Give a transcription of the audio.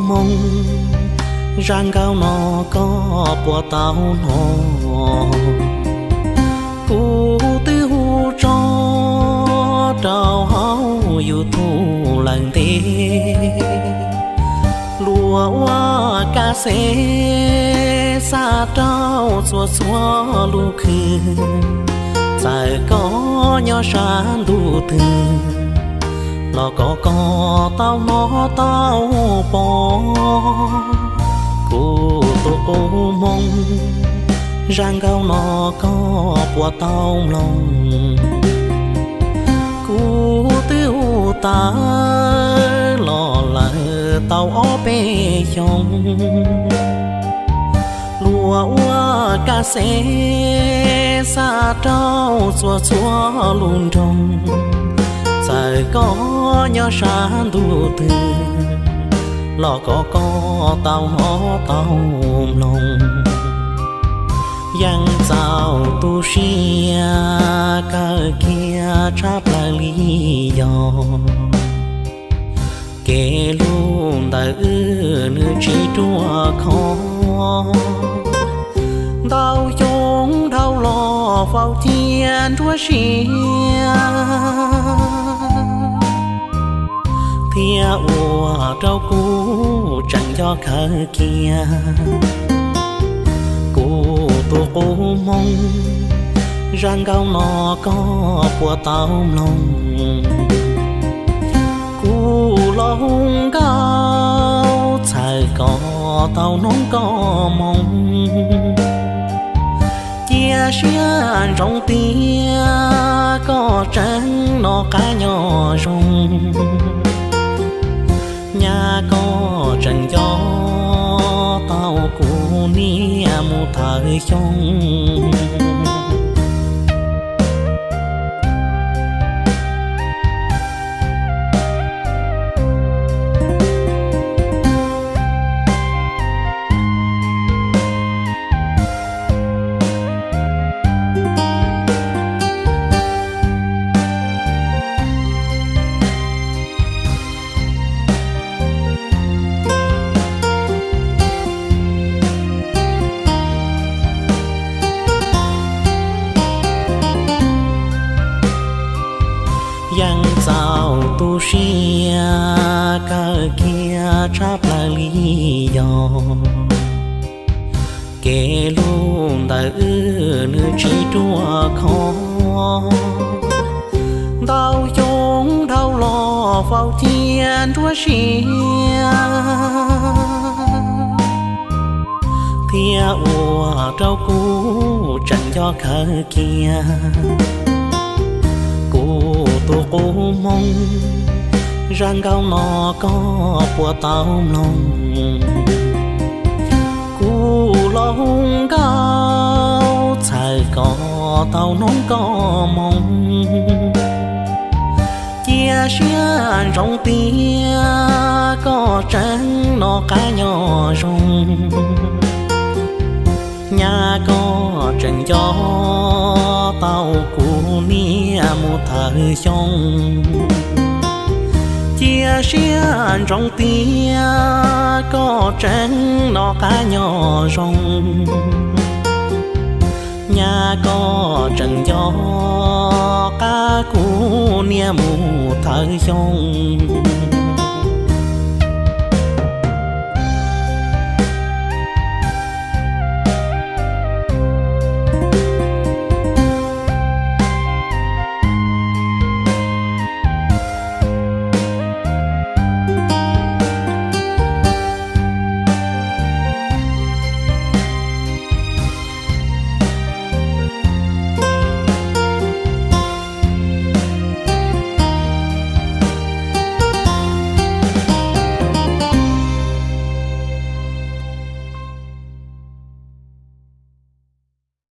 hmoov, zaj nkauj no koj puas tau hnov? Kuv twb hu tso rau hauv YouTube lawm ntev, luag ua kas xev xa rau txhua txhua lub khw. Txawm koj nyob sab ntuj twg los kom koj tau hnov tau pom. Kuv tus qub hmoov, zaj nkauj no koj puas tau mloog? Kuv twb hu tawm los lawm tau ob peb xyoos, luag ua kas xev xa rau txhua txhua lub nroog. Txawm koj nyob sab ntuj twg los kom koj tau hnov tau mloog. Yeej txaus tu siab kawg kiag tshaj plaws li yog kev hlub ntawm wb nws tsis ruaj khov. Ntau xyoo dhau los faus cia nruab siab, thiab ua rau kuv tseem nco kawg kiag. Kuv tus qub hmoov, zaj nkauj no koj puas tau mloog? Kuv los hu nkauj txhawm kom tau hnov koj moo, cia siab ntsoov tias koj tseem noj qab nyob zoo. Nyaj koj tseem nco tau kuv niam mus thawm xyoo. Yeej txaus tu siab kawg kiag tshaj plaws li yog kev hlub ntawm wb nws tsis ruaj khov. Ntau xyoo dhau los faus cia nruab siab, thiab ua rau kuv tseem nco kawg kiag. Kuv tus qub hmoov, zaj nkauj no koj puas tau mloog? Kuv los hu nkauj txhawm kom tau hnov koj moo, cia siab ntsoov tias koj tseem noj qab nyob zoo. Nyaj koj tseem nco tau kuv niam mus thawm xyoo, cia siab ntsoov tias koj tseem noj qab nyob zoo. Nyaj koj tseem nco qab kuv niam mus thawm xyoo.